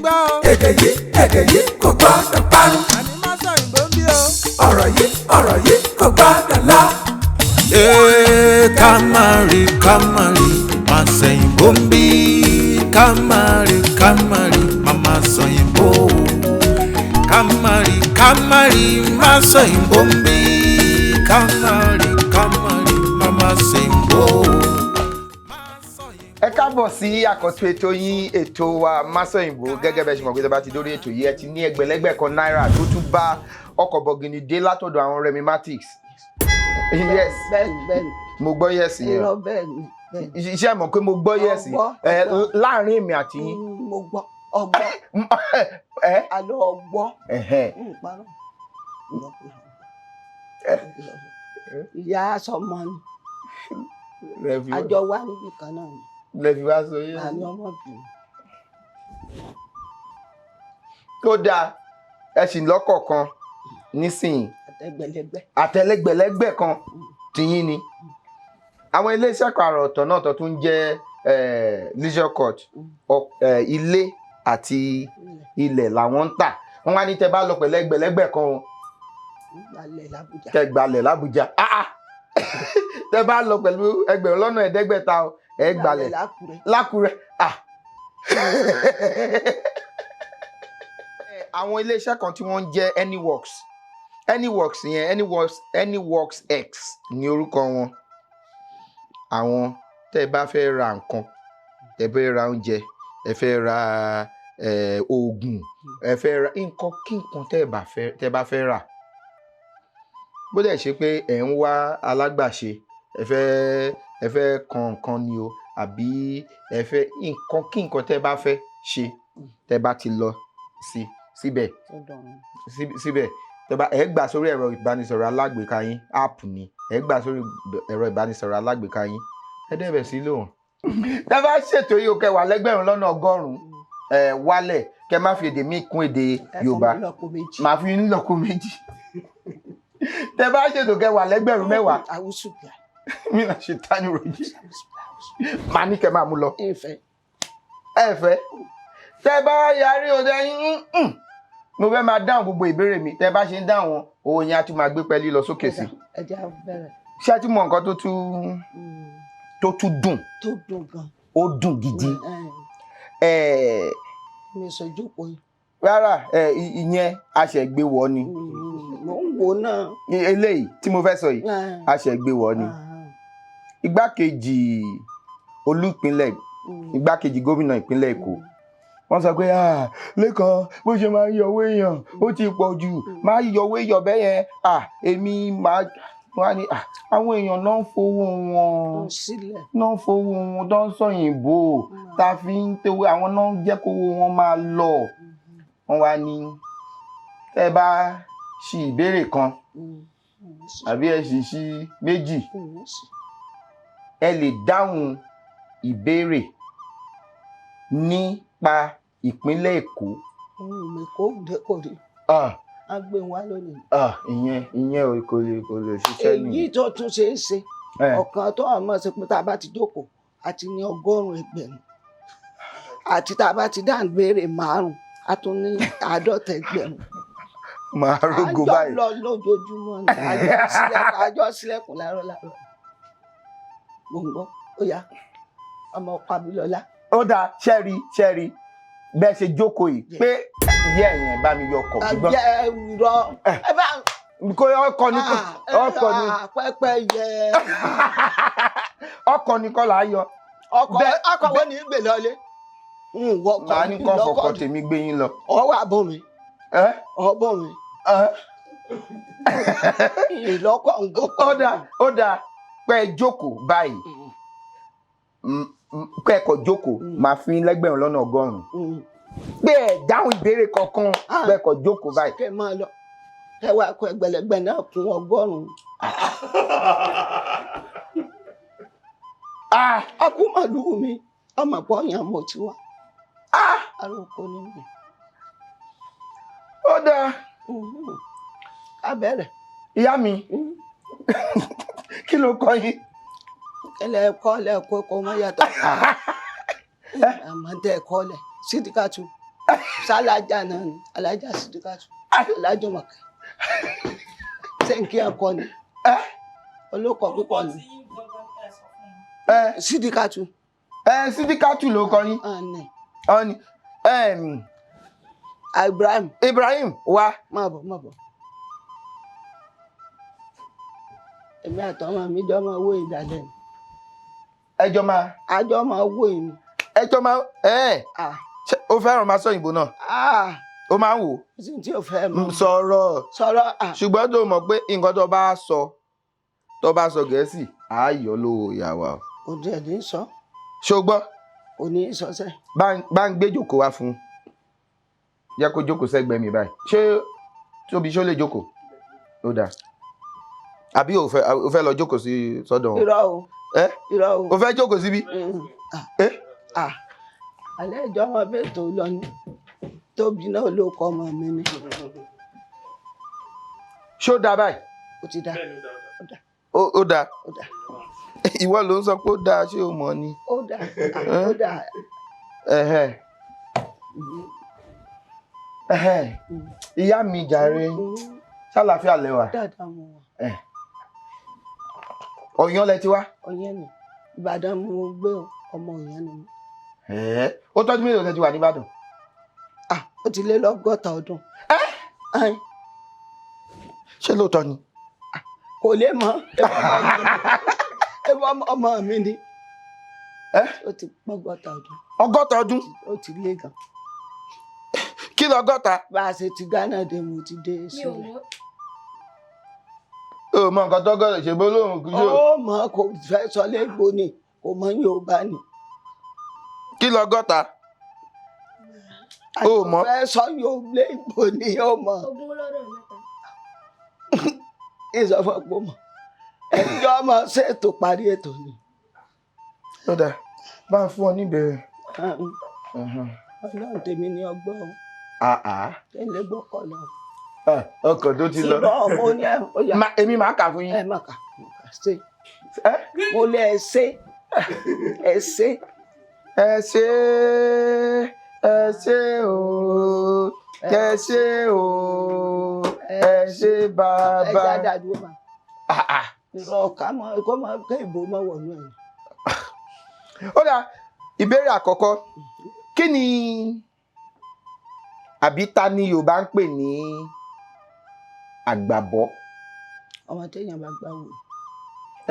gbọ́ o. Èdè yìí, èdè yìí kò gbọ́dọ̀ parun. Àní má sọ òyìnbó ń bí o. Ọ̀rọ̀ yìí, ọ̀rọ̀ yìí kò gbọ́dọ̀ lọ. Ee, ká má rí, ká má rí, má sẹ̀yìnbó ń bí. Ká má rí, ká má rí, má má sọ̀yìnbó. Ká má rí, ká má rí, má sọ̀yìnbó ń bí. Ká má rí, ká má rí, má má sẹ̀yìnbó. Ẹ káàbọ̀ sí àkọ́tún ètò yín, ètò wa, Másọ̀yìnbó. Gẹ́gẹ́ bẹ́ẹ̀ ṣe mọ̀ pé tó bá ti dórí ètò yìí, ẹ ti ní ẹgbẹ̀lẹ́gbẹ̀ kan náírà tó tún bá ọkọ̀ bọ̀gìnì dé látọ̀dọ̀ àwọn Remi Matics. Yes. Bẹ́ẹ̀ni, bẹ́ẹ̀ni. Mo gbọ́ yes yẹn. Irọ́, bẹ́ẹ̀ni, bẹ́ẹ̀ni. Iṣẹ́ mọ̀ pé mo gbọ́ yes. Ọgbọ́, ẹ ọgbọ́. Láàrin èmi àti yín. Mo gbọ́, ọgbọ́. Ẹ àlọ́ ọgbọ́. Ẹ̀hẹ́n. Ń parọ́. Irọ́, irọ́. Ìyá sọmọ ni. Àjọ wa níbì kan náà ni. Lẹ́fi wá sọ yes. Àní ọmọbìnrin. Tó dáa, ẹ sì lọ́kọ̀ kan nísìnyí. Àtẹgbẹlẹgbẹ. Àtẹlẹgbẹlẹgbẹ kan tìyín ni. Àwọn iléeṣẹ́ kan àrà ọ̀tọ̀ náà tó tún jẹ́ Leisure Court, ilé àti ilẹ̀ làwọn ń tà. Wọ́n wá ní tẹ́ bá lọ pẹ̀lú ẹgbẹ̀lẹ́gbẹ̀ kan o, Gbalẹ̀ l'Abuja. Kẹ́ gbalẹ̀ l'Abuja. Ah, ah. Tẹ́ bá lọ pẹ̀lú 5,000 o, ẹ gbalẹ̀ l'Ákúrẹ́. l'Ákúrẹ́. Ah. Àwọn iléeṣẹ́ kan tí wọ́n ń jẹ́ Anyworks, Anyworks yẹn, Anyworks, Anyworks X ní orúkọ wọn. Àwọn tẹ́ ẹ bá fẹ́ ra nǹkan, tẹ́ ẹ fẹ́ ra oúnjẹ, ẹ fẹ́ ra oògùn, ẹ fẹ́ ra nǹkan kí nǹkan tẹ́ ẹ bá fẹ́ rà, bó dẹ̀ ṣe pé ẹ̀ ń wá alágbàṣe, ẹ fẹ́ kan nǹkan ni o, àbí ẹ fẹ́ nǹkan kí nǹkan tẹ́ ẹ bá fẹ́ ṣe, tẹ́ ẹ bá ti lọ sí síbẹ̀ Sọ́dọ̀ wọn. síbẹ̀, tẹ́ bá ẹ gbà sórí ẹ̀rọ ìbánisọ̀rọ̀ alágbèéká yín, app ni ẹ gbà sórí ẹ̀rọ ìbánisọ̀rọ̀ alágbèéká yín, ẹ dẹ́bẹ̀ sí lò wọ́n. Tẹ́ bá ṣètò yìí o, kẹwàá 1,100,000 ẹ wálẹ̀, kẹ má fi èdè míì kún èdè Ẹ fún Yorùbá. mi lọ́pọ̀ méjì. Màá fi yín lọ́kọ méjì. Tẹ́ bá ṣètò kẹwàá 10,000. Àwùsù bíà. Mi náà ṣe tání ròyìn, màá ní kẹ máa mú lọ. Ìfẹ́. Ẹ fẹ́ tẹ́ bá yarí o, tẹ́ yín mo fẹ́ máa dáhùn gbogbo ìbéèrè mi, tẹ́ bá ṣe ń dáhùn, owó yẹn á tún máa gbé pẹ́ẹ́lí lọ sókè sí. Ẹ jẹ́ á bẹ̀rẹ̀. Ṣé ẹ tún mọ nǹkan tó tún dùn? Tó dùn gan. Ó dùn gidi. Ẹ, ẹ mi sọ jókòó yìí. Rárá, ẹ ìyẹn aṣẹ̀gbéwọ̀ ni. Mò ń wò náà. Eléyìí tí mo fẹ́ sọ yìí, aṣẹ̀gbéwọ̀ ni. Igbákejì olúpínlẹ̀, igbákejì gómìnà ìpínlẹ̀ Èkó, wọ́n sọ pé, "Ah, Lẹ́kan, bó ṣe máa ń yọ owó èèyàn, ó ti pọ̀ jù, máa yọ owó èèyàn bẹ́ẹ̀ yẹn." Ah, èmi máa wọ́n á ní, "Ah, àwọn èèyàn náà ń fowó wọn Ń sílẹ̀. náà ń fowó wọn tó ń sọ̀yìnbó tá a fi ń tewé, àwọn náà ń jẹ́ kówó wọn máa lọ." Wọ́n wá ní tẹ́ ẹ bá ṣí ìbéèrè kan àbí ẹ sì ṣí méjì, ẹ lè dáhùn ìbéèrè nípa ìpínlẹ̀ Èkó. Mi kò dé kò rí. Ah, A gbé wá lónìí. ah, ìyẹn ò kò lè ṣiṣẹ́ Èyí nìyẹn. tó tún ṣe é ṣe. Eh, Ọ̀kan tó àmọ́ ṣe pé tá a bá ti jókòó àti ní 100,000, àti tá a bá ti dáhùn béèrè márùn, a tún ní 50,000. Máa rógo Àjọ báyìí. lọ lójoojúmọ́ ni àjọ sílẹ̀kùn láàárọ̀ láàárọ̀. Mò ń gbọ́, ó yá, ọmọ ọkọ Abilọ́lá. Ó dáa, ṣẹ́rí ṣẹ́rí bẹ́ẹ̀ ṣe jókòó yìí pé ìyá ẹ̀yìn bá mi yọ ọkọ̀ ṣùgbọ́n Àjẹ irọ́ ẹ bá kó ọkọ̀ ní ọkọ̀ ní pẹ́pẹ́ yẹ. Ọkọ̀ ní kọ́ là á yọ. Ọkọ̀ ọkọ̀ wo ni gbè lọlé ń wọkọ̀? Màá ní kọ́ fọkọ̀ tèmi gbé yín lọ. Ọwọ́ àbọ̀ mi. Ẹ ọbọ̀ mi. Ẹ Ìlọ́kọ̀ ń gbọ́kọ̀. Ó dáa, ó dáa, pé ẹ jókòó báyìí, pé ẹ kọ̀ jókòó, máa fi yín 100,000, pé ẹ dáhùn ìbéèrè kankan, pé ẹ kọ̀ jókòó báyìí. Kẹ máa lọ, ẹ wá kó ẹgbẹ̀lẹ́gbẹ̀ náà kún 100. Ah! Ọkú màlúù mi, ọmọ pọ̀ yàn mo ti wá. Ah! Aróko ni mi. Ó dáa. Ká bẹ̀rẹ̀. Ìyá mi, kí ló kọ yín? Kẹlẹ ẹkọ lẹ kó kó má yàtọ̀. Àmọ́ tẹ ẹkọ lẹ sídìkàtù. Sálájà náà ni Alájà Sídíkàtù, Ọlájùmọ̀kẹ́. Ṣé n kí ẹ kọ ni? Ẹ Olókọ púpọ̀ ni. Ẹ Sídíkàtù. Ẹ Sídíkàtù ló kọ yín. Àní. Ọ ni Ibrahim. Ibrahim wa. Má bọ̀, má bọ̀. Èmi àtọmọ mi jọ máa wó ìdálẹ́ ni. Ẹjọ́ máa. Àjọ máa wó ìní. Ẹjọ́ máa ẹ. Ah. Ṣé o fẹ́ràn máa sọ òyìnbó náà? Ah. O máa ń wò. Sí tí o fẹ́ mọ̀. Sọ̀rọ̀. Sọ̀rọ̀ ah. Ṣùgbọ́n tó mọ̀ pé nǹkan tó bá sọ Gẹ̀ẹ́sì, á yọ lówó ìyàwó. Kò tiẹ̀ ní sọ. Ṣùgbọ́n. Kò ní sọ sẹ́. Bá ń gbé jòkó wá fún un. Jẹ́ kó jókòó sẹ́gbẹ̀ẹ́ mi báyìí. Ṣé Tóbi ṣó lè jókòó? Ó dáa. Àbí o fẹ́ lọ jókòó sí sọ́dọ̀ wọn? Irọ́ o. Ẹ́? Irọ́ o. O fẹ́ jókòó síbí? Ẹ́? Alẹ́ ìjọ ọmọ bẹ́ẹ̀ tó lọ ní. Tóbi náà ló kọ́ ọmọ mi ni. Ṣó dáa báyìí? Ó ti dáa. Ó dáa. Ó dáa. Ìwọ ló ń sọ pé ó dáa, ṣé o mọ̀ ni? Ó dáa. Ó dáa. Ẹ̀hẹ̀. Ẹ̀hẹ̀. Ìyá mi jàre. Ṣàlàáfíà lẹ wà. Dáadáa mo wà. Ọ̀yọ́ lẹ ti wá? Ọ̀yọ́ ni. Ìbàdàn mo gbé o, ọmọ Ọ̀yọ́ ni mi. Ó tọ́jú mélòó lẹ ti wà níbàdàn? Ah, ó ti lé lọ́gọ́ta ọdún. Ẹ́? Ṣé lóòótọ́ ni? Kò lè mọ̀. Ebi ọmọ mi ni. Ẹ́? Ó ti pọ́gọ́ta ọdún. 60 ọdún? Ó ti lé gan. Kí lọ́gọ́ta? Bá a ṣe ti Ghana dé mo ti dé sílẹ̀. O mọ nǹkan tó gọ́dọ̀ ṣe bó lóhùn kú yóò. Ó mọ̀, kò fẹ́ sọ lẹ́gbó ni, kò mọ Yorùbá ni. Kí lọ́gọ́ta? O mọ̀. Kò fẹ́ sọ Yorùbá lẹ́gbó ni, ó mọ̀. Ogún lọ́dọ̀ mẹ́ta. Ìsọfọ́pọ̀ mọ̀. Ẹjọ́ ọmọ ṣètò parí ètò ni. Ó dáa, bá ń fún ọ níbẹ̀rẹ̀. Ọlọ́run tèmi ni ọgbọ́n o. Tẹ́lẹ̀ gbọ́kọ̀ lọ. Ọkọ̀ tó ti lọ. Irọ́, mo ní ẹ ó yá. Èmi máa kà fún yín. Ẹ má kà, ṣe. Mo lé ẹ ṣe. Ẹ ṣe. Ẹ ṣé, ẹ ṣé o, ẹ ṣé o, ẹ ṣé bàbá. Ẹ já dàdúró mà. Irọ́ ká mọ kó mọ kó ìbò mọ wọnú ẹ̀. Ó dáa, ìbéèrè àkọ́kọ́, kí ni àbí ta ni Yorùbá ń pè ní àgbàbọ́? Ọmọ téèyàn bá gbà wò.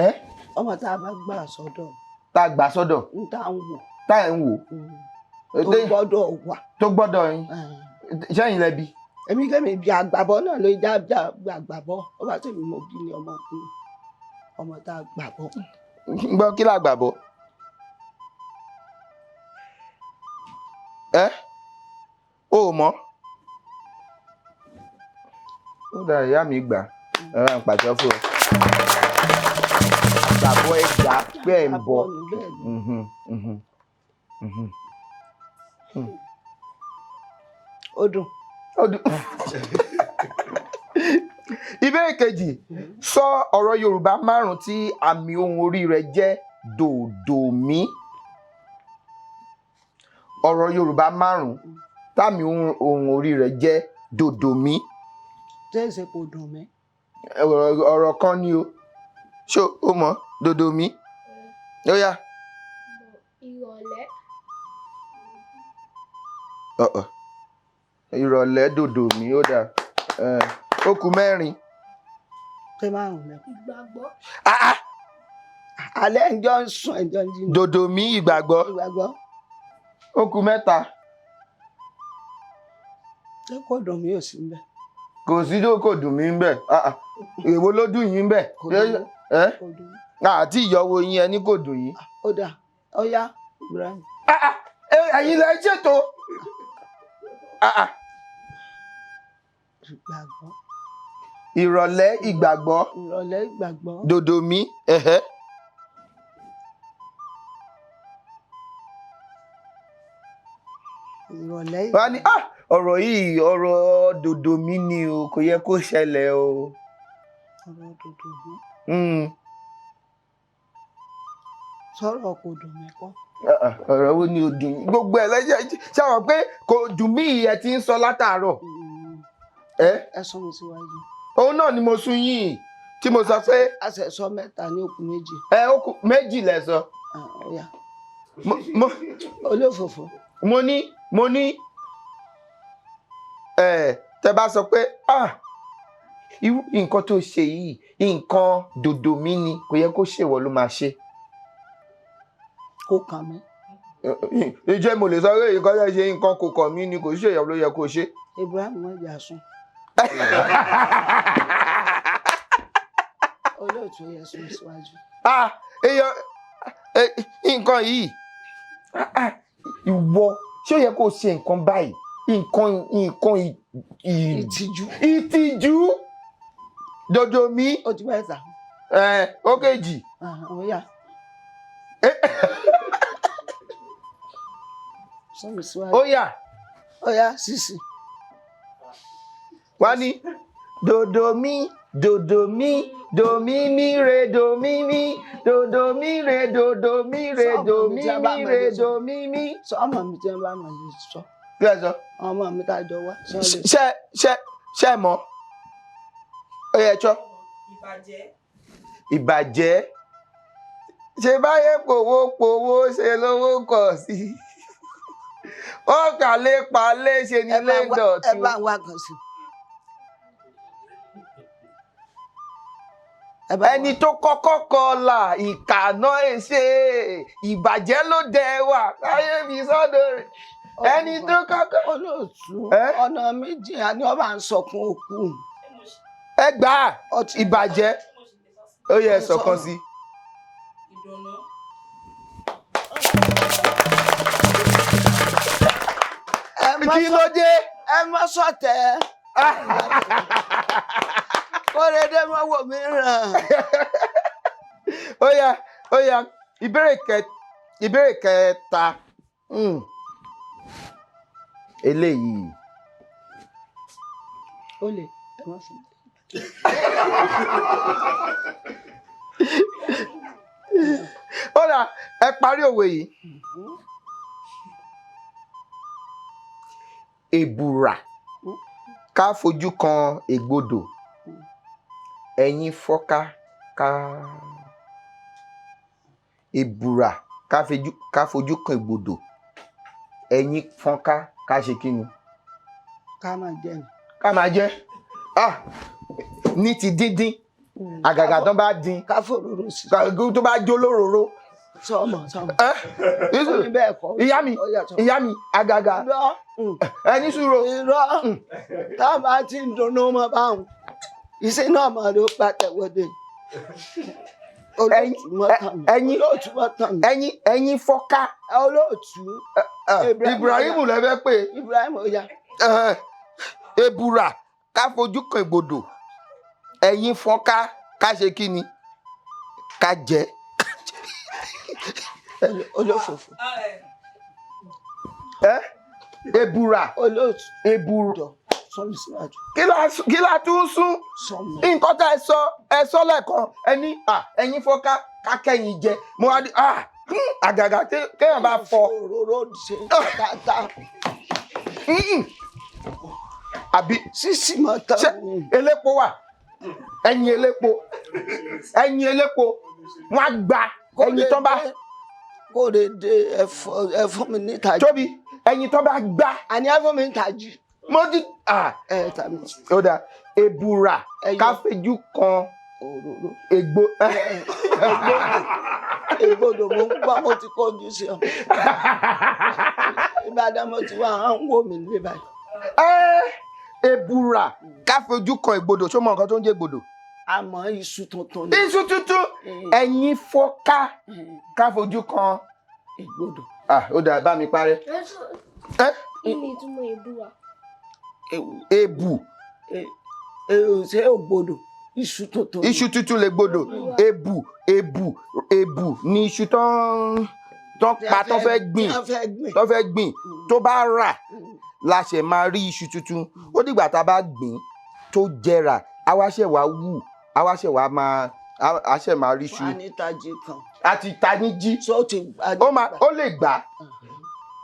Ẹ́? Ọmọ tá a bá gbà sọ́dọ̀. Tá a gbà sọ́dọ̀. N tá ń wò. Tá ẹ̀ ń wò. Tó gbọ́dọ̀ wà. Tó gbọ́dọ̀ yín. Ṣẹ́yìn lẹ bí? Èmi kẹ́mi bí àgbàbọ́ náà ló já àgbàbọ́. Ó bá tèmi mo bí ní ọmọ ọmọ tá a gbàbọ́. Gbọ́, kí làgbàbọ́? Ẹ́? O ò mọ̀? Ó dáa, ìyá mi gbà. Ẹ bá ń pàtẹ́ fún ọ. Àgbàbọ́ ẹ gbà pé ẹ̀ ń bọ̀. Ó dùn. Ó dùn. Ìbéèrè kejì, sọ ọ̀rọ̀ Yorùbá márùn-ún tí àmì ohùn orí rẹ̀ jẹ́ dòdòmí. Ọ̀rọ̀ Yorùbá márùn-ún tàmì ohùn orí rẹ̀ jẹ́ dòdòmí. Ṣé èsè kò dùn mí? Ọ̀rọ̀ kan ni o. Ṣé o mọ̀ dòdòmí? Ó yá. Ìrọ̀lẹ́. Ìrọ̀lẹ́ dòdòmí, ó dáa. Ó kù mẹ́rin. Ṣé márùn-ún lẹ? Ìgbàgbọ́. Alẹ́ ẹjọ́ ń sùn, ẹjọ́ ń jí. Dòdòmí, ìgbàgbọ́. Ìgbàgbọ́. Ó kù mẹ́ta. Ṣé kò dùn mí ò sí ń bẹ̀? Kò sí tó kò dùn mí ń bẹ̀. Èwo ló dùn yín ń bẹ̀? Kò dùn mí. Kò dùn mí. Àti ìyọ̀wò yín ẹni kò dùn yín. Ó dáa, ó yá, Ibrahim. Ẹ̀yin lẹ ṣètò. Ìgbàgbọ́. Ìrọ̀lẹ́ ìgbàgbọ́. Ìrọ̀lẹ́ ìgbàgbọ́. Dòdòmí. Ẹ̀hẹ́. Ìrọ̀lẹ́ Wọ́n á ní, ọ̀rọ̀ yìí, ọ̀rọ̀ dòdòmí ni o, kò yẹ kó ṣẹlẹ̀ o. Ọ̀rọ̀ dòdòmí. Sọ̀rọ̀ kò dùn mí kọ́. Ọ̀rọ̀ wo ni ò dùn yín? Gbogbo ẹ̀ lẹ́yìn ṣáwọn pé kò dùn mí, ẹ ti ń sọ látàárọ̀. Ẹ Ẹ sún mi síwájú. Òun náà ni mo sún yín tí mo sọ pé A ṣẹ̀ sọ mẹ́ta ní òkú méjì. Ẹ ó kù méjì lẹ sọ. Ah, ó yá. Olófòfò. Mo ní ẹ tẹ bá sọ pé, ah, irú nǹkan tó ṣe yìí, nǹkan dòdò mi ni, kò yẹ kó ṣèwọ ló máa ṣe. Kò kàn mí. Ìjẹ́ mo lè sọ pé nǹkan tó ṣe, nǹkan kò kàn mí ni, kò ṣèyọ ló yẹ kó ṣe. Ibrahim mọ̀jà sùn. Olóòtú, yẹ sún mi síwájú. Ah, èèyàn nǹkan yìí, ah, ah, ìwọ ṣé ó yẹ kó ṣe nǹkan báyìí, nǹkan Ìtìjú. Ìtìjú dòdò mi. Ó ti mẹ́ta. Ẹ ó kejì. Ah, ó yá. Sún mi síwájú. Ó yá. Ó yá sísì. Wá ní dòdò mi, dòdò mi, dòmí mi re, dòmí mi, dòdò mi re, dòdò mi re, dòmí mi re, dòmí mi. Sọ ọmọ mi tí wọn bá mọ̀ lè sọ. Kí lẹ sọ? Ọmọ mi tá a jọ wá. Sọ lè Ṣe mọ̀, ó yẹ tsọ́. Ìbàjẹ́. Ìbàjẹ́ ṣe báyé pòwó pòwó ṣe lówó kọ̀ sí, ó kàlé palé ṣe ní Ẹ bá ilé ẹ ìdọ̀tún. bá wá kan sí. Ẹ bá Ẹni tó kọ́kọ́ kọlà ìkànnà ẹ̀ṣẹ̀ ìbàjẹ́ ló dẹ wà láyé mi sọ́dọ̀ rẹ̀, ẹni tó kọ́kọ́. Olóòtú, Ẹ? ọ̀nà méjì àní ọba ń sọkún òkú. Ẹ gbà á. Ọtí. Ìbàjẹ́, ó yẹ sọ̀kan sí. Ìdùnnú. Ẹ má Kí sọ ló dé? Ẹ má sọtẹ. Kórèdé má wò mí ràn. Ó yá, ó yá, ìbéèrè kẹta. Eléyìí. Ó lè ẹ má sọ. Ó dà, ẹ parí òwe yìí. Èbùrà ká fojú kan ègbodò, ẹ̀yìn fọ́ká ká. Èbùrà ká fojú kan ègbodò, ẹ̀yìn fọ́nká ká ṣe kí ni? Ká máa jẹ ní. Ká máa jẹ, ah, ní ti díndín, àgàgà tó bá dín. Ká fòróró sí. Tó bá jó lóróró. Sọmọ sọmọ. Ẹ Ó ní bẹ́ẹ̀ kọ́. Ìyá mi. Ó yàtọ̀. Ìyá mi, àgàgà. Irọ́. Ẹni sùúrù. Irọ́, tá a bá ti ń dunnú mọ́ báwọn iṣẹ́ náà mọ̀ ló pàtẹ́wọ́dé. Olóòtú mọ́ tàn mí. Olóòtú mọ́ tàn mí. Ẹ̀yìn fọ́ká. Olóòtú. Ibrahim. Ibrahim lẹ fẹ́ pè. Ibrahim, ó yá. Èbùrà ká fojú kan ìgbodò, ẹ̀yìn fọ́nká ká ṣe kí ni? Ká jẹ. Olófòfò. Ẹ èbùrà. Olóòtú. Èbùrà. Jọ sọ mi síwájú. Kí la tún sún? Sọ mi. Nǹkan tá ẹ sọ, ẹ sọ lẹ́ẹ̀kan, ẹ ní ẹ̀yìn fọ́nká ká kẹ́yìn jẹ. Mo wá ní àgàgà kéèyàn bá fọ. Òróró ṣe tata. Àbí Sísì mọ́ tán ṣé mi. elépo wà? Ẹ̀yìn elépo, ẹ̀yìn elépo, wọn á gba ẹ̀yìn tó bá. Kó lè dé ẹfọ mi níta. Tóbi, ẹ̀yìn tó bá gbá. Àní ẹfọ mi níta jù. Mo ti Ẹ tàbí. Ó dà, èbùrà Ẹyọ. ká fojú kan Òróró. ègbò. Ègbodò mo ń gbọ́, mo ti kọjú sí ọ. Ìbàdàn mo ti wá, à ń wò mí níbí báyìí. Ẹ èbùrà ká fojú kan ègbodò, ṣó mọ nǹkan tó ń jẹ́ ègbodò? Àmọ́ iṣu tuntun ni. Iṣu tuntun, ẹ̀yìn fọ́ká ká fojú kan Ègbodò. Ah, ó dà, bá mi parẹ́. Ẹ Kí ni ìtumọ̀ èbúra? Èbù. Ṣé ògbodò iṣu tuntun ni. Iṣu tuntun lè gbodò. Èbù, èbù, èbù ni iṣu tó ń pa, tó fẹ́ gbìn. Tí wọ́n fẹ́ gbìn. Tó fẹ́ gbìn, tó bá rà la ṣe máa rí iṣu tuntun. Ó dìgbà tá a bá gbìn tó jẹrà, á wá ṣẹ̀ wá wù, á wá ṣẹ̀ wá máa á ṣẹ̀ máa rí iṣu. Wọ́n á ní tají kan. Àti ta ní jí. So ti Ó máa, ó lè gbà.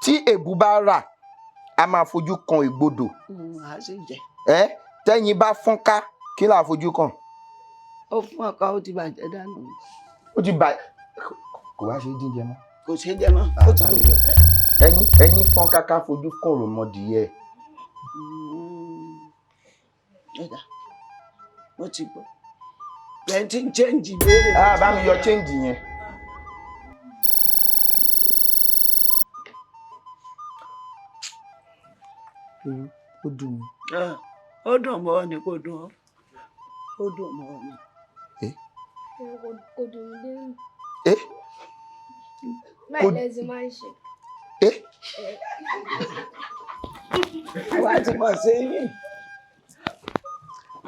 Tí èbú bá rà, a máa fojú kan ìgbodò. A sì jẹ. Ẹ tẹ́yin bá fọ́nká, kí là á fojú kàn? Ó fún ọkọ, ó ti bàjẹ́ dànù. Ó ti bà, kò wá ṣe é jíjẹ mọ́. Kò ṣeé jẹ mọ́, ó ti dùn. Ẹyin fọ́nká, ká fojú kàn òròmọdìyẹ. Ọ̀dà, mo ti gbọ́ bẹ́ẹ̀ tí ń change ìbéèrè. Ah, bá mi yọ change yẹn. Ó dùn mí. Ah, ó dùn mọ́ ọ ni, kò dùn ọ́, ó dùn mọ́ ọ ni. Kò dùn mí dénú. Ẹ Báyìí lẹ́sìn máa ń ṣe. Ẹ Wá ti mọ̀ sí yín.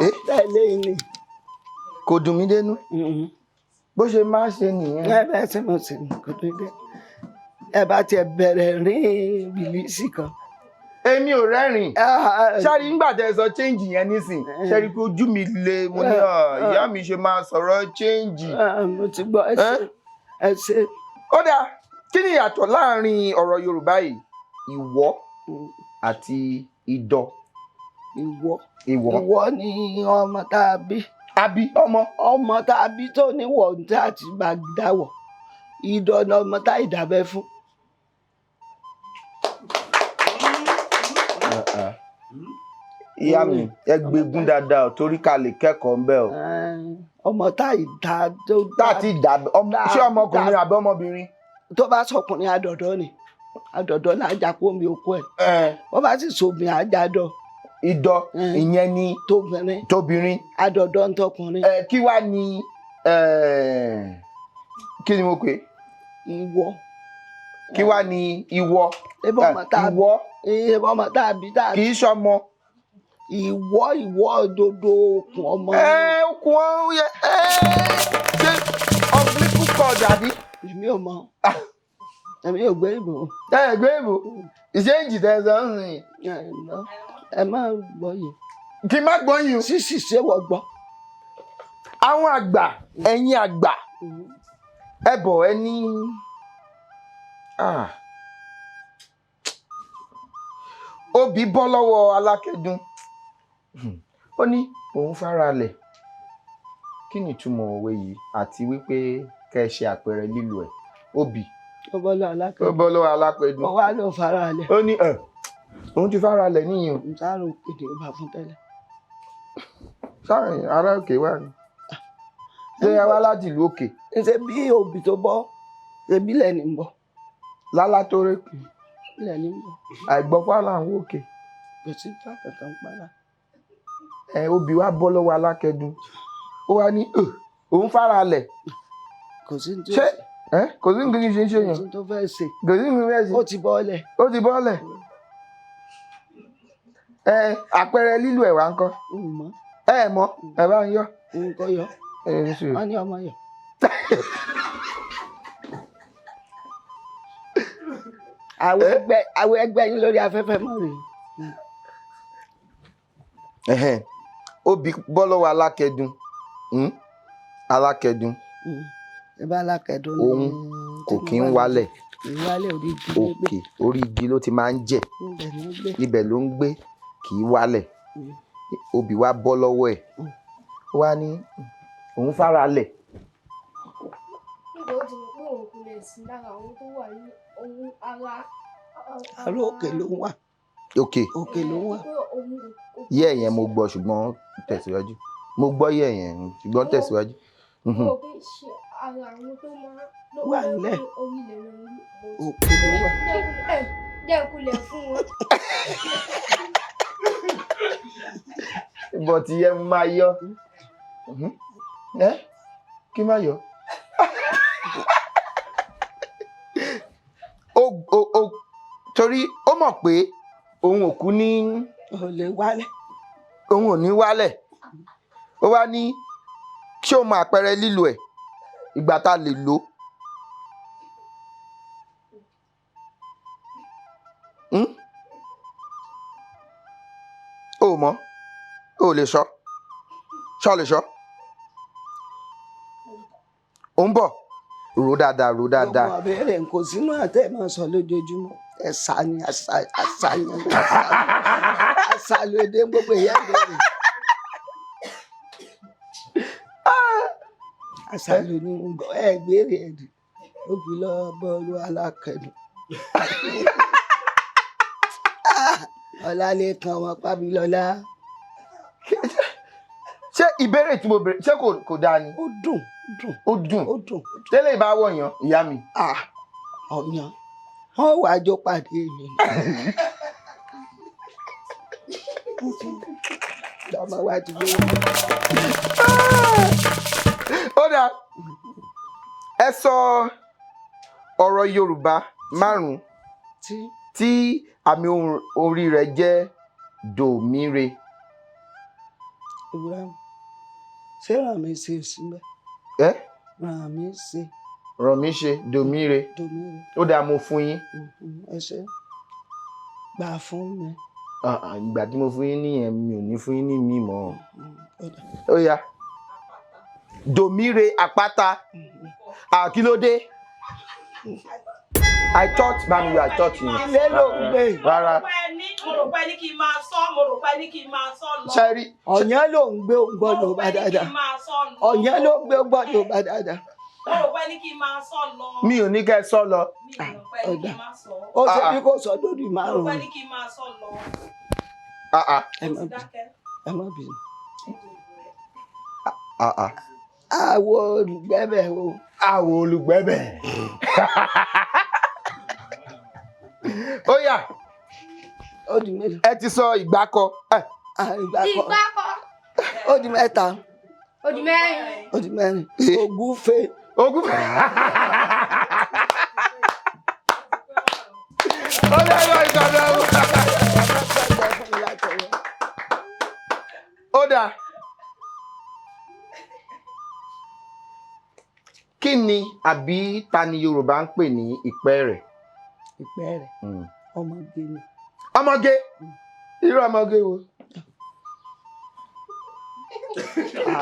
Ẹ tẹ̀lé yín ni. Kò dùn mí dénú, bó ṣe máa ṣe nìyẹn. Ẹ bẹ́ẹ̀ tí mo sì kò dùn dé, ẹ bá tiẹ̀ bẹ̀rẹ̀ rí bìlísì kan. Èmi ò rẹ́rìn. Ṣáàrí nígbà tẹ́ ẹ sọ change yẹn nísìn, ṣáàrí pé ojú mi le, mo ní, "Ah, ìyá mi ṣe máa sọ̀rọ̀ change." Mo ti gbọ́, ẹ ṣe, ẹ ṣe. Ó dáa, kí ni ìyàtọ̀ láàrin ọ̀rọ̀ Yorùbá yìí, ìwọ àti idọ? Ìwọ. Ìwọ. Ìwọ ni ọmọ tá a bí. Àbí ọmọ. Ọmọ tá a bí tó níwọ̀ tí a ti bá dáwọ̀. Ìdọ̀ ni ọmọ tá ìdábẹ́ fún. Ìyá mi, ẹ gbégún dáadáa o, torí ká lè kẹ́kọ̀ọ́ ńbẹ̀ o. Ọmọ tá ìdá tó. Tá a ti dà ọmọ, ṣé ọmọkùnrin àbí ọmọbìnrin? Tó bá sọkùnrin, àdọ̀dọ̀ ni, àdọ̀dọ̀ náà ajá kó mi oko ẹ̀. Wọ́n bá sì sóbìn, àjàdọ̀. Idọ ìyẹn ni tóbìnrin. Tóbìnrin. Àdọ̀dọ̀ ń tọkùnrin. Ẹ kí wá ní, kí ni mo pè é? Ìwọ. Kí wá ní ìwọ? Ebi ọmọ tá a Ìwọ. Ebi ọmọ tá a bí tá a Kì í ṣọmọ. Ìwọ, ìwọ dodo okùn ọmọ. Ẹ okùn ọ yẹ, ẹ ṣe umbilical cord àbí? Èmi ò mọ, èmi ò gbé ìbò. Ẹ gbé ìbò ìṣèǹjì tẹ ẹ sọ ń sìn. Ẹ má gbọ́ yìí. Kí n má gbọ́ yìí o. Sísì ṣé wọ́n gbọ́. Àwọn àgbà, ẹ̀yin àgbà, ẹ bọ̀, ẹ ní, ah. Obì bọ́ lọ́wọ́ alákẹ́dùn, ó ní òun fara lẹ̀. Kí ni ìtumọ̀ òwe yìí, àti wípé kẹ́ ẹ ṣe àpẹẹrẹ lílo ẹ̀? Obì Ó bọ́ lọ́wọ́ ó alákẹ́dùn. bọ́ lọ́wọ́ alákẹ́dùn. Ó wá ló fara lẹ̀. Ó ní ẹ̀ òun ti fara lẹ̀ níyìn o. Sáré òkèdè ó bá fún tẹ́lẹ̀. Sáré ará òkè wà ní, ṣé ẹ wá láti ìlú òkè? Ṣe bí obì tó bọ́, ṣe bí lẹ́ni ń bọ̀. Lálá tó rékè. Lẹ́ni ń bọ̀. Àìgbọ́fá là ń wòkè. Kò sí fà kankan pálá. Ẹ obì wa bọ́ lọ́wọ́ alákẹ́dùn, ó wá ní "Ugh, òun fara lẹ̀." Kò sí ní tó Ṣé ẹ kò sí nǹkan ṣe ń ṣe kò yàn? sí ní tó fẹ́ ṣe. Kò sí nǹkan fẹ́ ṣe. Ó ti bọ́lẹ̀. Ó ti bọ́lẹ̀. Ẹ àpẹẹrẹ lílo ẹ̀ wá ń kọ́? N mọ̀. Ẹ mọ̀, ẹ bá ń yọ. Nǹkan yọ. Ẹ ní sùúrù. Wọ́n ní ọmọ yọ. Àwọn ẹgbẹ́ yín lórí afẹ́fẹ́ mọ́ rèé. Ẹhẹ́n. Obì bọ́ lọ́wọ́ alákẹ́dùn. Alákẹ́dùn Ẹ bá alákẹ́dùn ní òun kò kí ń wálẹ̀. Ìwálẹ̀, orí igi ló gbé. Òkè orí igi ló ti máa ń jẹ. Ibẹ̀ ló gbé. Ibẹ̀ ló ń gbé, kì í wálẹ̀. Obì wa bọ́ lọ́wọ́ ẹ̀, ó wá ní òun fara lẹ̀. Nígbà ó ti mọ̀ pé òun kò lè sí lára àwọn tó wà ní òun ara. Àrò òkè ló ń wà. Òkè. Òkè ló ń wà. Pé òun kò Yẹ́ yẹn mo gbọ́, ṣùgbọ́n tẹ̀síwájú. Mo gbọ́ yẹ́ yẹn, ṣùgbọ́n tẹ̀síwájú. Kò kí ń ṣe ara àwọn tó máa ló Wà pé nílẹ̀. Orí ilẹ̀ ló ń gbé. Òkè ló wà. Jẹ́ kulẹ̀ fún wọn. But ìyẹn mo máa yọ. Ẹ kí má yọ. Ó torí ó mọ̀ pé òun ò kú ní Ò lè wálẹ̀. Òun ò ní wálẹ̀. Ó wá ní, ṣé o mọ àpẹẹrẹ lílo ẹ̀, ìgbà tá a lè lò ó? Hmm? O ò mọ̀, o ò lè sọ, ṣọ lè sọ. Ò ń bọ̀. Rò dáadáa, rò dáadáa. Gbogbo àbẹ̀rẹ̀ kò sínú àtẹ̀ máa sọ lójoojúmọ́. Ẹ̀sà ni àṣàyàn àṣàlù èdè gbogbo ìyá ìbẹ̀rẹ̀. Àṣàlù ni ẹ gbére ẹ̀dì ó fi lọ bọ́ọ̀lù alákẹ́nu. Ọlálékan ọmọ Pábílọ́lá. Ṣé ìbéèrè tí mo béèrè ṣé kò dáa ni? Ó dùn, dùn. Ó dùn. Ó dùn. Tẹ́lẹ̀ ìbá wọ̀nyàn ìyá mi. Ọ̀yàn wọ́n wàá jó pàdé mi. Ọmọ wa ti gbé wọn. Ó dáa, ẹ sọ ọ̀rọ̀ Yorùbá márùn-ún tí àmì ohùn orí rẹ̀ jẹ́ dòmíre. Ìwúrà ṣé ràn mí ṣe síbẹ̀? Ẹ́ Ràn mí ṣe. Ràn mí ṣe dòmíre. Dòmíre. Ó dáa, mo fún yín. Ẹ ṣé, gbà fún mi. Ìgbà tí mo fún yín nìyẹn, mi ò ní fún yín ní mi mọ́. Ó yá, dòmíre àpáta. Àkílódé? I thought bami I thought yẹn. Ilé ló ń gbé. Rárá. Mo rò pé ní kí n máa sọ, mo rò pé ní kí n máa sọ lọ. Ṣẹ́rí. Ọ̀yán ló ń gbé, òun gbọ́dọ̀ bá dáadáa. Ọ̀yán ló ń gbé, òun gbọ́dọ̀ bá dáadáa. Mo rò pé ní kí n máa sọ lọ. Mi ò ní kẹ́ ẹ sọ lọ. Mi ò rò pé ní kí n máa sọ. Ó ṣe bí kò sọ lórí Mo rò pé márùn-ún. ní kí n máa sọ lọ. Ẹ má bínú. Ẹ má bínú. Àwo olùgbẹ́bẹ̀ o. Àwo olùgbẹ́bẹ̀. Ó yá. Ó di mélòó? Ẹ ti sọ ìgbákọ. Ìgbákọ. Ìgbákọ. Ó di mẹ́ta. Ó di mẹ́rin. Ó di mẹ́rin. Ògúfe. Ògúfe. Ó lè lọ ìsọdọ̀. Ó dáa. Kí ni àbí ta ni Yorùbá ń pè ní ìpẹ́ẹ̀rẹ̀? Ìpẹ́ẹ̀rẹ̀. Ọmọge ni. Ọmọge? Irú ọmọge wo?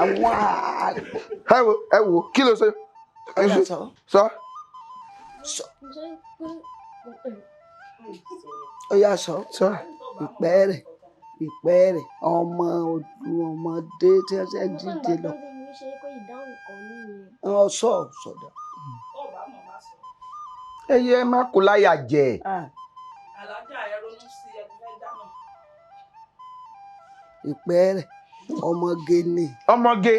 Àwọn Ẹ wo, ẹ wo, kí ló sọ? Sọ. Sọ. Ó yá sọ. Sọ. Ìpẹ́ẹ̀rẹ̀. Ìpẹ́ẹ̀rẹ̀. Ọmọ ọmọdé tí wọ́n ṣe díje lọ. Ọ sọ sọdọ. Ẹ yẹ má kó láyà jẹ. Alájà ẹ ronú sí ẹ fẹ́ dáná. Ìpẹ́ẹ̀rẹ̀ ọmọge ni. Ọmọge.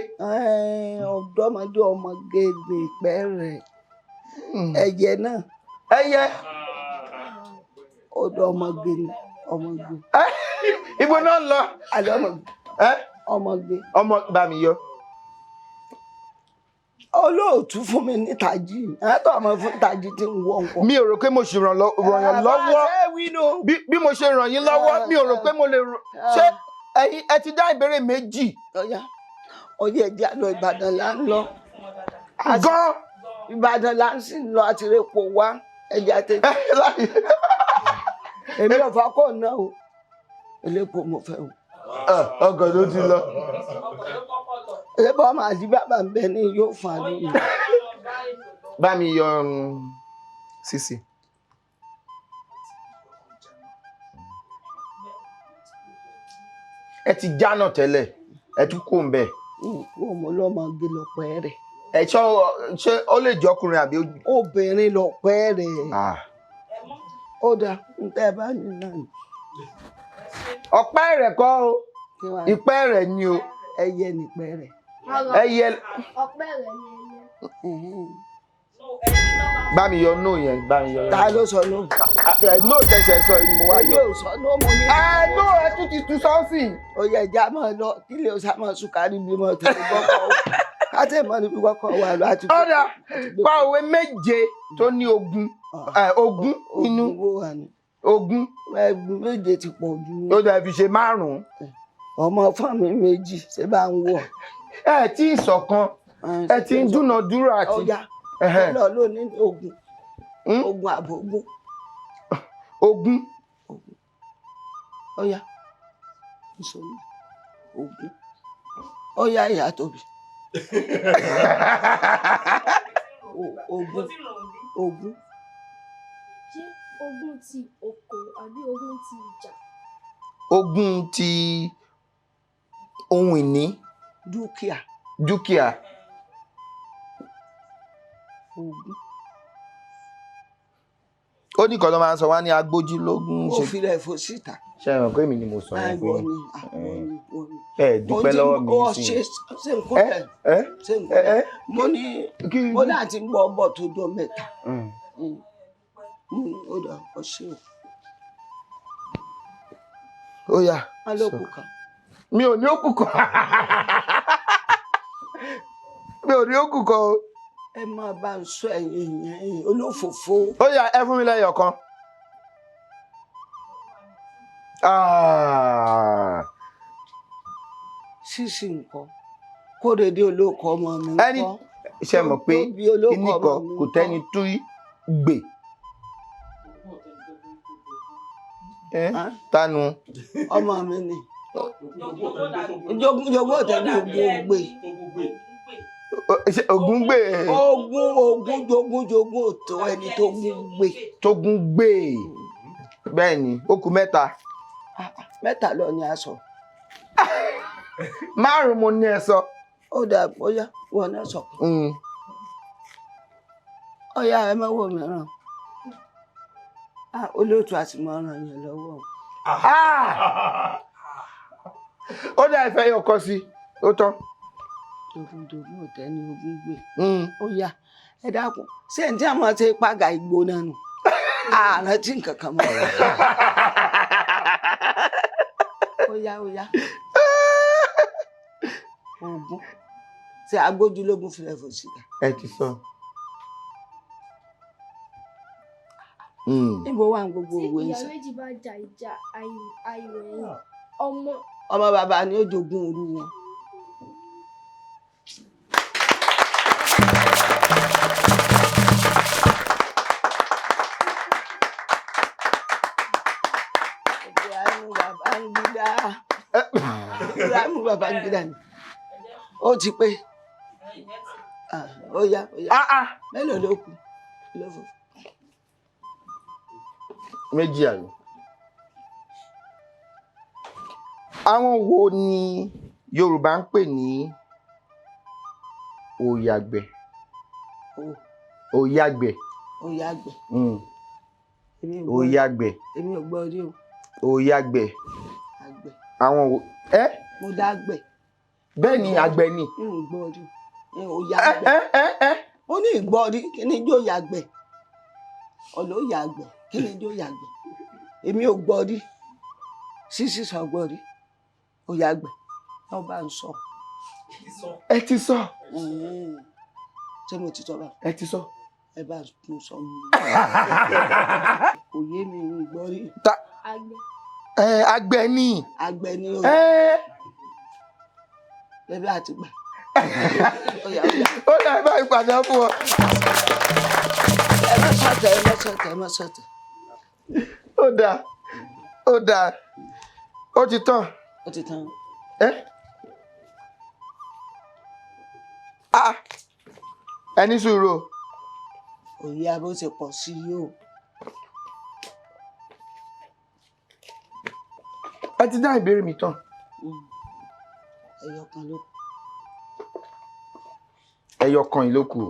Ọ̀dọ́mọdé ọmọge ni ìpẹ́ẹ̀rẹ̀. Ẹyẹ náà. Ẹyẹ. Ọ̀dọ́ ọmọge ni ọmọge. Ibo náà ń lọ. Àlọ́ ọmọge. Ọmọge. Ọmọ bá mi yọ. Olóòtú fún mi ní tají, àtọ ọmọ fún tají tí ń wọ nǹkan. Mi ò rò pé mo ṣì ràn yàn lọ́wọ́. Bí mo ṣe ràn yín lọ́wọ́, mi ò rò pé mo lè ṣé ẹ̀yin ẹ ti dá ìbéèrè méjì. Ọ̀yá ọyẹ ẹjẹ àlọ Ìbàdàn là ń lọ. Gan. Ìbàdàn là ń sì lọ àti rẹpọ wá ẹjẹ àti. Èmi ò fà kó ná o, elépo mo fẹ́ o. Ọkọ̀ ló ti lọ. Ṣé bọ́ máa di bàbá ń bẹ ní yóò fún àlọ́ mi. Bá mi yọ sísì. Ẹ ti jánà tẹ́lẹ̀, ẹ tún kò ń bẹ̀. Kó mo lọ́mọge lọ́pẹ́ rẹ̀. Ẹ ṣé ó lè jẹ́ ọkùnrin àbí. Obìnrin lọ́pẹ́ rẹ̀. Ó dáa, n tẹ́ ẹ bá ní náà ni. Ọ̀pẹ́ rẹ̀ kọ́ o, ìpẹ́ rẹ̀ ni o. Ẹyẹ nìpẹ́ rẹ̀. Ẹyẹ. Ọ̀pẹ́ rẹ̀ ni ẹyẹ. Bá mi yọ nóò yẹn, bá mi yọ. Ta ló sọ nóò? Nóò tẹsẹ̀ sọ ni mo wá yọ. Èmi ò sọ nóò mo ní. Ẹ nóò ẹ tún ti tu sọ́ọ̀sì. Ó yẹ ìjà máa lọ kí lè sá máa sùn kárí bí mo tẹ̀lé gbọ́kọ̀ wà. Ká tẹ̀ mọ́ níbi gbọ́kọ̀ wà lọ àti. Ọ̀dà pa òwe méje tó ní ogún ogún nínú. Ogún. Méje ti pọ̀ jù. Ó dà fi ṣe márùn-ún. Ọmọ fún mi méjì ṣé bá ń wọ̀. Ẹ tí ì ṣọ̀kan, ẹ ti ń dúnàádúrà àti. Ọ̀yá lọ lónìí ogún ogún àbógún. Ogún. Ọ̀yá ìṣòro ogún. Ọ̀yá ìyá tóbi. Ogún, ogún. Ṣé ogún ti oko àbí ogún ti ìjà? Ogún ti ohun ìní. Dúkìá. Dúkìá. Ogún. Ó ní nǹkan tó máa ń sọ wá ní agbójúlógún. Ó Ṣe fi rẹ̀ fò síta. ṣe é mọ̀ pé èmi ni mo sọ yẹn Ìwọ fún yín? ni, àwọn ni, ìwọ ni. Ẹ dúpẹ́ lọ́wọ́ mi Ó sí. ṣe ṣe ń kúnlẹ̀, Ẹ ṣe ń ẹ kúnlẹ̀. ẹ Mo ní kí mo láti ń gbọ́ bọ̀ tó jọ mẹ́ta. Mo ní ó dà, ọ ṣe o. Ó yá. Wọn ló kù kan. Mi ò ní òkú kan, mi ò ní òkú kan o. Ẹ máa bá ń sọ ẹ̀yìn ẹ̀yìn olófòfó. Ó yá, ẹ fún mi lẹ́yọ̀ kan. Ah. Ṣíṣì nǹkan. Kóredé olóko ọmọ mi Ẹni ńkọ́? ṣe mọ̀ pé Tó bí olóko kíní ọmọ kan mi kò ńkọ́? tẹ́ni tú gbè. Ẹ tánu. Ọmọ mi ni. Jogún jogún ọ̀tẹ̀ ní ogún gbé. Ṣé Ògún gbè? Ogún ogún jogún jogún òtó ẹni tó gún gbé. Tógún gbè. Bẹ́ẹ̀ ni, ó kù mẹ́ta. Mẹ́ta lọ ni a sọ. Márùn-ún mo ní ẹ sọ. Ó dà, bóyá wọn náà sọ. Ọ̀yá, ẹ má wò mìíràn. Olóòtú àti mọ ràn yẹn lọ́wọ́. Ah! Ó dá ìfẹ́ yọ kọ sí, ó tán. Jogún jogún ọ̀tẹ̀ ní ogún gbé. Ó yá, ẹ dákun, ṣé n tí a máa ṣe pàgà ìgbóná nù? Ààrẹ tí nǹkan kan mọ́. Ó yá, ó yá. Ogún. Ṣé agbójúlógún filẹ̀ fò síta? Ẹ ti sọ. Níbo wà ní gbogbo Tí òwe ń ìyá sọ? méjì bá ja ìjà àìwẹ̀yìn, ọmọ Ọmọ bàbá ni ó jogún irú wọn. Ibrahim Babangida. Ibrahim Babangida ni. Ó ti pé. Ah, ó yá, ó yá. Mélòó ló kù? Ló fò. Méjì àlọ. Àwọn wo ni Yorùbá ń pè ní òyàgbẹ̀? Òyàgbẹ̀. Òyàgbẹ̀. Èmi ò gbọ́. Òyàgbẹ̀. Èmi ò gbọ́ rí o. Òyàgbẹ̀. Àgbẹ̀. Àwọn wo? Ẹ́ Mo dágbẹ̀. Bẹ́ẹ̀ ni, àgbẹ̀ ni. N ò gbọ́ rí. N ò yàgbẹ̀. Ó ní ìgbọ́ rí, kí ni jó yàgbẹ̀? Ọ̀lọ́ yàgbẹ̀, kí ni jó yàgbẹ̀? Èmi ò gbọ́ rí. Sísí sọ gbọ́ rí. Ó yàgbẹ̀. Wọ́n bá ń sọ. Ẹ ti sọ. Ṣé mo ti sọ bá? Ẹ ti sọ. Ẹ bá tún sọ mi. Kò yé mi, ń gbọ́ rí. Àgbẹ̀. Ẹ àgbẹ̀ ni. Àgbẹ̀ ni o. Ẹ. Bẹ́ẹ̀ àti gbà. Ó yá, ó yá. Ó dà, ẹ bá ìpàdé fún ọ. Ẹ má sọ̀tẹ̀, ẹ má sọ̀tẹ̀, ẹ má sọ̀tẹ̀. Ó dáa, ó dáa, ó ti tán. Ó ti tán. Ẹ ah, ẹ ní sùúrù o. Òye abó ti pọ̀ sí i o. Ẹ ti dá ìbéèrè mi tán. Ẹyọ kan ló kù. Ẹyọ kan yìí ló kù.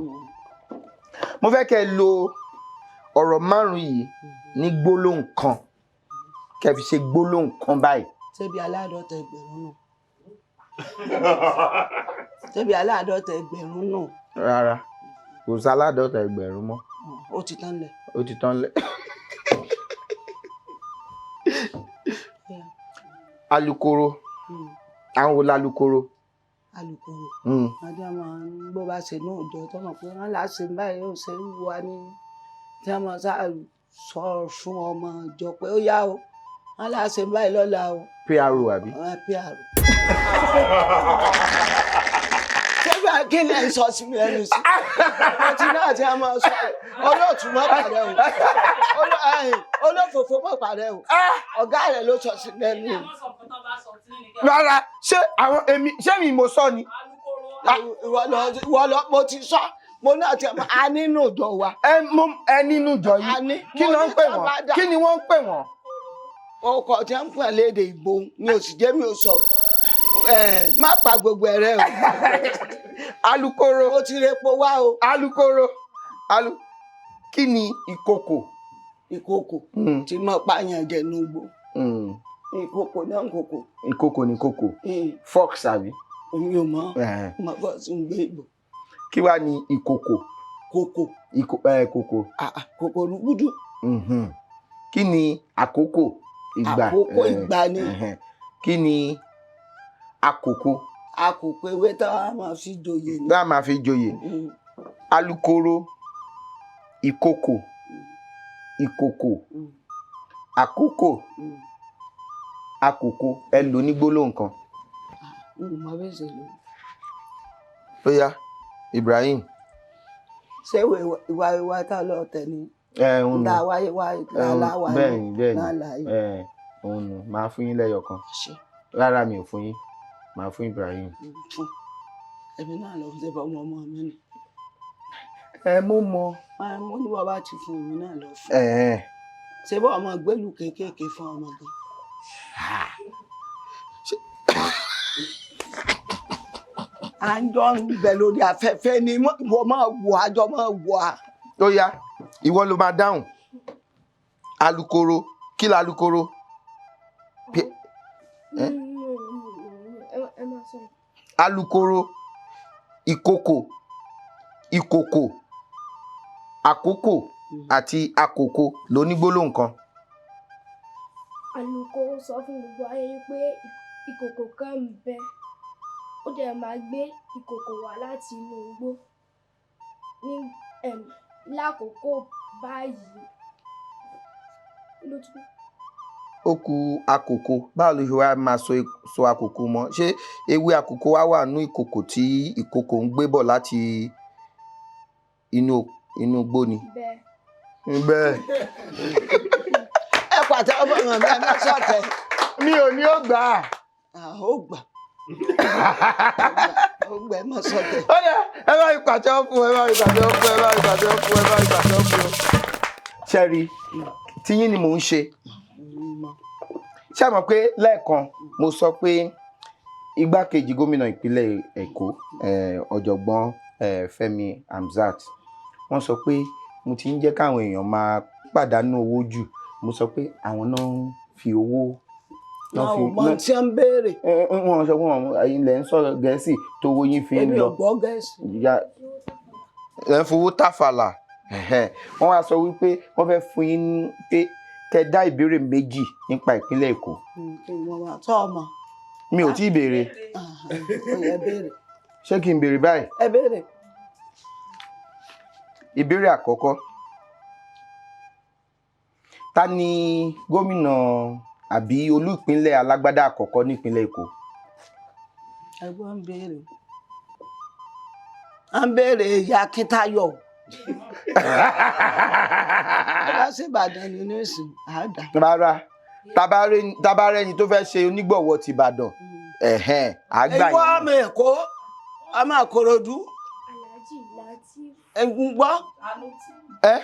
Mo fẹ́ kẹ́ ẹ lo ọ̀rọ̀ márùn-ún yìí ní gbólóhùn kan, kẹ́ ẹ fi ṣe gbólóhùn kan báyìí. Ṣebí aláàdọ́ta ẹgbẹ̀rún nù? Ṣebí aláàdọ́ta ẹgbẹ̀rún nù? Rárá, kò sí aládọ́ta ẹgbẹ̀rún mọ́. Ó ti tán lẹ̀. Ó ti tán lẹ̀. Alukoro. Àwọn wo lálukoro? Alukoro. Adé máa ń bó bá ṣe náà jọ tó mọ̀ pé wọ́n là á ṣe báyìí, ó ṣe ń wá ní tí wọ́n máa sá sọ fún ọmọ ìjọ pé ó yá o, wọ́n là á ṣe báyìí lọ́la o. PRO àbí? Àwọn PRO. Ṣé bá kí ni ẹ ń sọ sí mi lẹ́nu sí? Ọtí náà tí a máa sọ, olóòtú mọ́ pàdé o, olófòfò mọ́ pàdé o, ọ̀gá rẹ̀ ló sọ sí lẹ́nu o. Rárá, ṣé àwọn èmi, ṣé mi mo sọ ni? Ìwọ lọ, mo ti sọ, Mo ní àti a nínú ìjọ wa. Ẹ nínú ìjọ A yìí, ní. kí Mo ló ń ní pè tá wọ́n? bá dà. Kí ni wọ́n ń pè wọ́n? Ọkọ̀ tí wọ́n ń pè léde ìbò ni ò sì jẹ́ mi ò sọ̀rọ̀. Ẹ má pa gbogbo ẹ̀rẹ́ o. Alukoro. Ó ti repo wá o. Alukoro alu kí ni ìkòkò? Ìkòkò tí mo pààyàn jẹ nugbó. Ìkòkò náà ń kòkò. Ìkòkò ni kòkò. Fox àbí? Èmi ò mọ̀. Mo bọ́ sí ń gbé ìbò. Kí wàá ní ìkòkò? Kòkò. Kòkò. Kòkò rúgúdú. Kí ni àkókò? Ìgbà. Àkókò ìgbà ni. Kí ni àkókò? Àkókò ewé tá a máa fi joyè ni. Tá a máa fi joyè. Alukoro, ìkòkò, ìkòkò, àkókò, àkókò, ẹ lò ní gbólóhùn kan. N ò mọ bí ṣe lò. Ó yá, Ibrahim. Ṣé ìwà ìwà tá a lọ tẹ̀ ni? Ẹ ń nù. Tá a wáyé wáyé láwáyé. Bẹ́ẹ̀ni, bẹ́ẹ̀ni. Láláyé. Ẹ òun nù, máa fún yín lẹ́yọ kan. Ṣé. Rárá, mi ò fún yín, máa fún Ibrahim. Fún èmi náà lọ ṣe bọ́ ọmọ ọmọ mi ni. Ẹ mú mọ. Mo ní bàbá ti fún èmi náà lọ fún. Ẹ Ṣé bọ́ ọmọ gbẹ́lú kéékèèké fún ọmọ gan. À ń jọ ń bẹ lórí afẹ́fẹ́ ni ìwọ máa wò, àjọ máa wò á. Ó yá, ìwọ ló máa dáhùn. Alukoro, kí la alukoro? Ẹ máa sọ. Alukoro, ìkòkò, ìkòkò, àkókò àti àkókò ló ní gbólóhùn kan. Alukoro sọ fún gbogbo ayé pé ìkòkò kan ń bẹ, ó dẹ̀ máa gbé ìkòkò wá láti inú igbó ní lákòókò báyìí. Ló tún Ó ku àkókò. Báwo ló ṣe wá máa sọ àkókò mọ́? Ṣé ewé àkókò wá wà nú ìkòkò tí ìkòkò ń gbé bọ̀ láti inú igbó ni? Bẹ́ẹ̀. Bẹ́ẹ̀. Ẹ pàtẹ́wọ́ fún ọmọ mi, ẹ má ṣọ̀tẹ̀. Mi ò ní ó gbà á. Ó gbà. Ó gbà, ẹ má ṣọ̀tẹ̀. Ó yá, ẹ bá mi pàtẹ́wọ́ fún, ẹ bá mi pàtẹ́wọ́ fún, ẹ bá mi pàtẹ́wọ́ fún, ẹ bá mi pàtẹ́wọ́ fún. Ṣẹ́rí, tíyín ni mò ń ṣe. Ṣé ẹ mọ̀ pé lẹ́ẹ̀kan mo sọ pé igbákejì gómìnà ìpínlẹ̀ Èkó, ọ̀jọ̀gbọ́n Fẹ́mi Hamzat, wọ́n sọ pé mo ti ń jẹ́ káwọn èèyàn máa pàdánù owó jù. Mo sọ pé àwọn náà ń fi owó náà Wọn fi ò mọ tí ń béèrè. Wọ́n sọ pé wọn ilẹ̀ ń sọ̀rọ̀ Gẹ̀ẹ́sì tó owó yín fi ń Èmi lọ. ò gbọ́ Gẹ̀ẹ́sì. Ẹ ń fowó tàfàlà. Wọ́n wá sọ wípé wọ́n fẹ́ fún yín ní pé kẹ́ dá ìbéèrè méjì nípa ìpínlẹ̀ Èkó. Ìwọ̀n wa tọ́ ọmọ. Mi ò tí ì béèrè. Ó yẹ béèrè. Ṣé kí n béèrè báyìí? Ẹ béèrè. Ìbéèrè àkọ́kọ́. Ta ni gómìnà àbí olú ìpínlẹ̀ alágbádá àkọ́kọ́ nípínlẹ̀ Èkó? Ẹ̀gbọ́n ń béèrè. À ń béèrè ìyá Akíntayọ̀. Ó bá sí Ìbàdàn ní nísìn, àádá. Rárá, tabarẹ́ni tó fẹ́ ṣe onígbọ̀wọ́ ti Ìbàdàn, ẹ̀hẹ́n, àgbà Ìwọ yẹn. ọmọ Èkó, ọmọ Ìkòròdú. Alhaji Lateef. Ẹ ń gbọ́. Ẹ?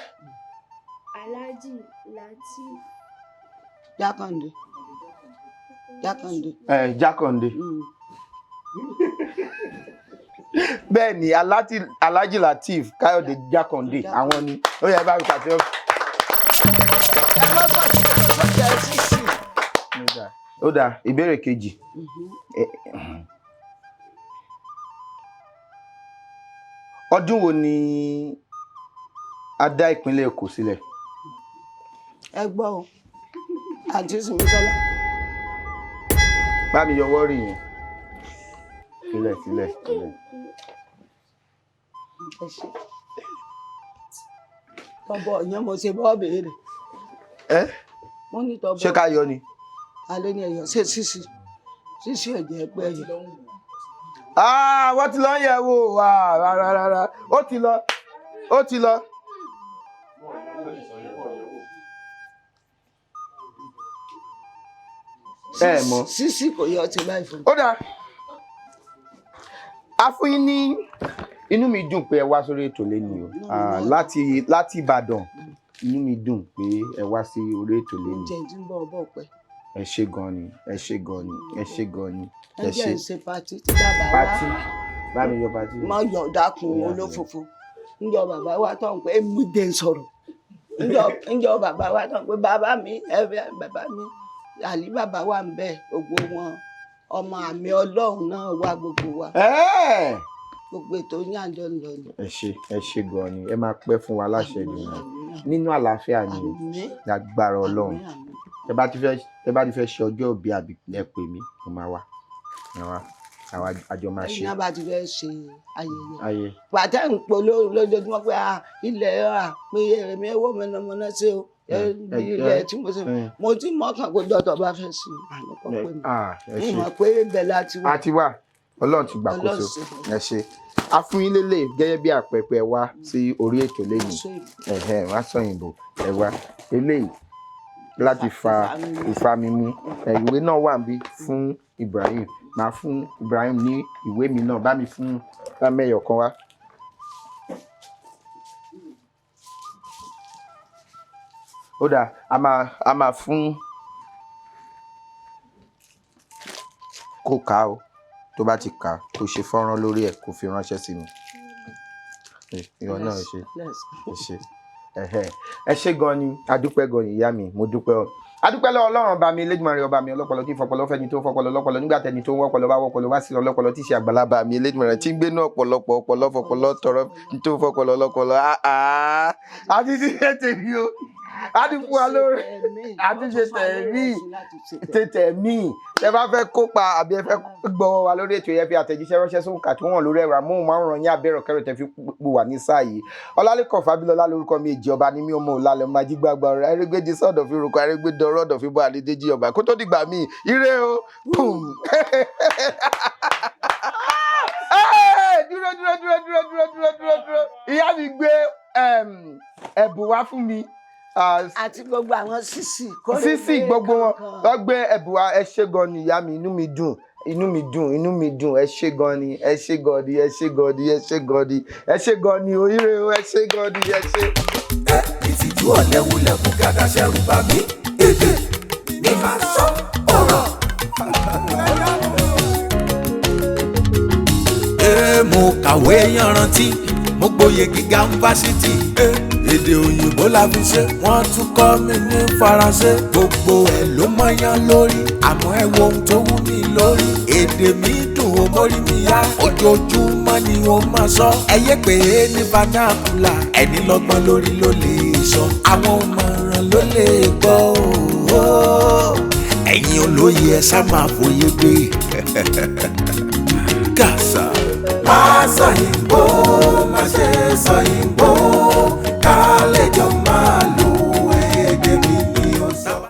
Alhaji Lateef. Jákàndé. Jákàndé. Ẹ Jákàndé. Bẹ́ẹ̀ ni, Alhaji Lateef Káyọ̀dé Jákàndé, àwọn ni. Ó yẹ bá mi pàtẹ́wọ́. Ẹ má sọ̀tẹ̀ sísì. Ó dáa, ìbéèrè kejì. Ọdún wo ni a dá ìpínlẹ̀ Èkó sílẹ̀? Ẹ gbọ́ o, àǹtí Sìmísọ́lá. Bá mi yọwọ́ rí yẹn. Sílẹ̀, sílẹ̀, sílẹ̀. Ẹ ṣé. Tọ́bọ̀ ìyẹn mo ṣe bọ́ béèrè. Ẹ? Mo ní tọ́bọ̀. Ṣé ká yọ ni? Alẹ́ ní ẹ̀yọ́ ṣé sísì sísì ẹ̀jẹ̀ pé ẹ̀yọ́. Wọ́n ti lọ ń yẹ̀ wò wá rárá rárá. Ó ti lọ. Ó ti lọ. Ẹ mọ̀. Sísì kò yọ ti báyìí fún mi. Ó dáa. A fún yín ní Inú mi dùn pé ẹ wá sórí ètò lẹ́nu o. Inú mi Ah, náà dùn. láti Ìbàdàn, inú mi dùn pé ẹ wá sí orí ètò lẹ́nu. Jẹ́ tí ń bọ̀ bọ̀ pẹ́. Ẹ ṣé gan ni, ẹ ṣé gan ni, ẹ ṣé gan ni. Ẹ Ẹ jẹ́ ṣé. ń ṣe patí tí bàbá wa. Pátí, bá mi yọ pátí. Má yọ̀ dákun. Ìyá mi. Olófòfò ńjọ bàbá wa tó ń pé mú dé ń sọ̀rọ̀, ńjọ bàbá wa tó ń pé bàbá mi, ẹ bàbá mi àlí bàbá wa ń bẹ, gbogbo wọn ọmọ àmì Ọlọ́run náà wá gbogbo wa. Ẹ́ẹ̀! Gbogbo ètò yín àjọ ń lọ ni. Ẹ ṣé, ẹ ṣé gan ni, ẹ máa pẹ́ fún wa láṣẹ Èdùmàrè nínú àlàáfíà ni o. Àmín. Lágbára Ọlọ́run. Àmín, àmín. Tẹ bá ti fẹ́ ṣe ọjọ́ òbí àbí ẹ pè mí, mo máa wá, mo máa wá, àwa àjọ máa ṣe. Ẹ̀yin náà bá ti fẹ́ ṣe ayẹyẹ Ayé. pàtẹ́ ń polówó lójoojúmọ́ pé ilẹ̀ pé èmi owó mọ̀nàmọ́ná ṣe o, bí ilẹ̀ tí mo ṣe, mo ti mọ́kàn pé dọ́tọ̀ bá fẹ́ sí i àníkọ́ pé mi Ah, ẹ mo ṣé. mọ̀ pé ibẹ̀ láti wá. A ti wá, Ọlọ́run ti gbàkóso. Ọlọ́run ṣe. Ẹ ṣé. A fún yín lélẹ̀ gẹ́gẹ́ bí àpẹẹpẹ wá sí orí ètò lẹ́yìn. Ẹ̀hẹ́n, wá sọ̀yìnbó ẹ wá eléyìí láti fa ìfamimu. Ẹ, ìwé náà wà níbí fún Ibrahim. Màá fún Ibrahim ní ìwé mi náà, bá mi fún bá mẹ́yọ̀ kan wá. Ó dáa, a máa fún kó kà á o. Tó bá ti kà á, kó ṣe fọ́nrán lórí ẹ̀, kó fi ránṣẹ́ sí mi. Ìwọ náà ṣe. Ẹ ṣé. Ẹhẹ́. Ẹ ṣé gan ni, adúpẹ́ gan ni ìyá mi, mo dúpẹ́ o. Adúpẹ́ lọ́wọ́ Ọlọ́run ọba mi Elédùmarè, ọba mi ọlọ́pọlọ tí ń fọpọlọ fẹ́ni tó ń fọpọlọ lọ́pọlọ nígbà tẹni tó ń wọ́pọlọ bá wọ́pọlọ wá sí ọlọ́pọlọ tí í ṣe àgbàlagbà mi Elédùmarè tí ń gbénú ọ̀pọ̀lọpọ̀ ọpọlọ fọpọlọ tọrọ tó ń fọpọlọ lọ́pọlọ. Àá àti ti ṣe tèmi o, àti fún wa lórí àti ṣe tẹ̀mí tètè míì. Tẹ bá fẹ́ kópa àbí ẹ fẹ́ gbọ́wọ́ wa lórí ètò yẹn, fi àtẹ̀jíṣẹ́ ránṣẹ́ sóhun kà tó wọ̀n lórí ẹ̀rọ amóhùnmáwòrán yín abẹ́rọ̀ kẹrò tẹ fi pò wà ní sáà yìí. Ọlálẹ́kàn Fábílọ́lá lórúkọ mi, èjì ọba ní mí, ọmọ òlàlẹ̀ ọmọ ajígbàgbà ọ̀rọ̀ arégbèdì sọ̀dọ̀ fi rúkọ arégbèdọ̀rọ̀ ọ̀dọ̀ fi bọ́ àdédéjì ọba kó tó dìgbà míì, ire o. Boom. Dúró, dúró, dúró, dúró, dúró, dúró, dúró, dúró. Ìyá mi gbé ẹ̀bùn wá fún mi. Ah, àti gbogbo àwọn sísì. Sísì gbogbo wọn lọ gbé ẹ̀bùn wa. Ẹ ṣé gan ni ìyá mi, inú mi dùn, inú mi dùn, inú mi dùn. Ẹ ṣé gan ni, ẹ ṣé gan ni, ẹ ṣé gan ni, ẹ ṣé gan ni, ẹ ṣé gan ni oríire o. Ẹ ṣé gan ni, ẹ ṣé. Ẹ ìtìjú ọ̀lẹ́wulẹ̀ kú gàdá ṣẹ̀rù bà mí. Èdè ní máa sọ ọ̀rọ̀. Ee, mo kàwé yanrantí, mo gboyè gíga ń fásitì. Ẹ, èdè òyìnbó la fi ṣe, wọ́n tún kọ́ mi ní faransé. Gbogbo ẹ̀ ló mọ́yán lórí, àmọ́ ẹ wo ohun tó wú mi lórí. Èdè mi dùn ó mórí mi yá, ojoojúmọ́ ni ó máa sọ. Ẹ yé pé ní vernacular, ẹni lọ́gbọ́n lórí ló lè sọ. Àwọn òmọ̀ràn ló lè gbọ́ o. Ẹ̀yin olóye ẹ sá máa fòye gbé. Gàṣà. Máa sọ yìí.